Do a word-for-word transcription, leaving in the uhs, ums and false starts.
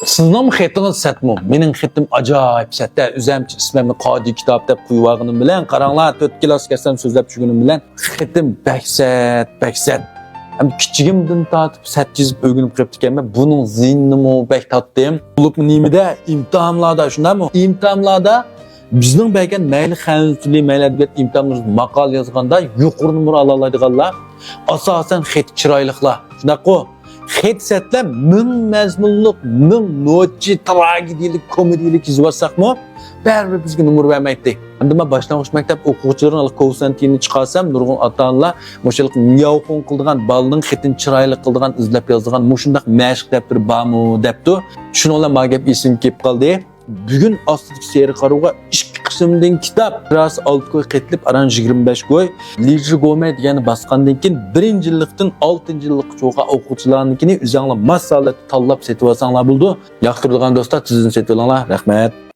سىزنىڭمۇ خېتىڭىز سەتمۇ؟ مېنىڭ خېتىم ئاجايىپ سەت-ە. ئۆزەمچە ئىسمىمنى قادى كىتاب دەپ قويۇۋالغىنىم بىلەن، قاراڭلار، تۆت كىلاس كەلسەم سۆزلەپ چۈشىگىنىم بىلەن خېتىم بەك سەت، بەك سەت. ھەم كىچىكىمدىن تارتىپ سەت يېزىپ ئۆگىنىپ قېلىپتىكەنمەن. بۇنىڭ زىيىنىنىمۇ بەك تارتتىم. بولۇپمۇ نېمىدە؟ ئىمتىھانلاردا، شۇنداقمۇ؟ ئىمتىھانلاردا بىزنىڭ بەرگەن مەيلى خەنزۇ تىلى، مەيلى ئەدەبىيات ئىمتىھانىمىزدا ماقالە يازغاندا يۇقىرى نومۇر ئالالايدىغانلار ئاساسەن خېتى چىرايلىقلار. شۇنداققۇ؟ خېتى سەتلەر مىڭ مەزمۇنلۇق، مىڭ نوچى تراگېدىيەلىك، كومېدىيەلىك يېزىۋاتساقمۇ، بەرىبىر بىزگە نومۇر بەرمەيتتى. ئەمدى مەن باشلانغۇچ مەكتەپ ئوقۇغۇچىلىرىنىڭ كوۋسەنتىنى چىقارسام، نۇرغۇن ئاتا-ئانىلار مۇشۇ مياۋخۇڭ قىلىدىغان، بالىنىڭ خېتىنى چىرايلىق قىلىدىغان، ئىزدەپ يازىدىغان مۇشۇنداق مەشىق دەپتىرى بارمۇ دەپتۇ. شۇنىڭ بىلەن ماڭا گەپ ئېسىمگە كېلىپ قالدى. بۈگۈن ئاستىدىكى سېرىق قارىغۇغا ئىككى قىسىمدىن كىتاب، بىرسى ئالتە كوي قېتىلىپ، ئاران يىگىرمە بەش كوي. لىجى گومەي دېگەننى باسقاندىن كېيىن، بىرىنچى يىللىقتىن ئالتىنچى يىللىققىچە بولغان ئوقۇغۇچىلارنىڭكىنى ئۆزۈڭلار ماس ھالەتتە تاللاپ سېتىۋالساڭلار بولىدۇ. ياقتۇرىدىغان دوستلار تېزدىن سېتىۋېلىڭلار. رەھمەت.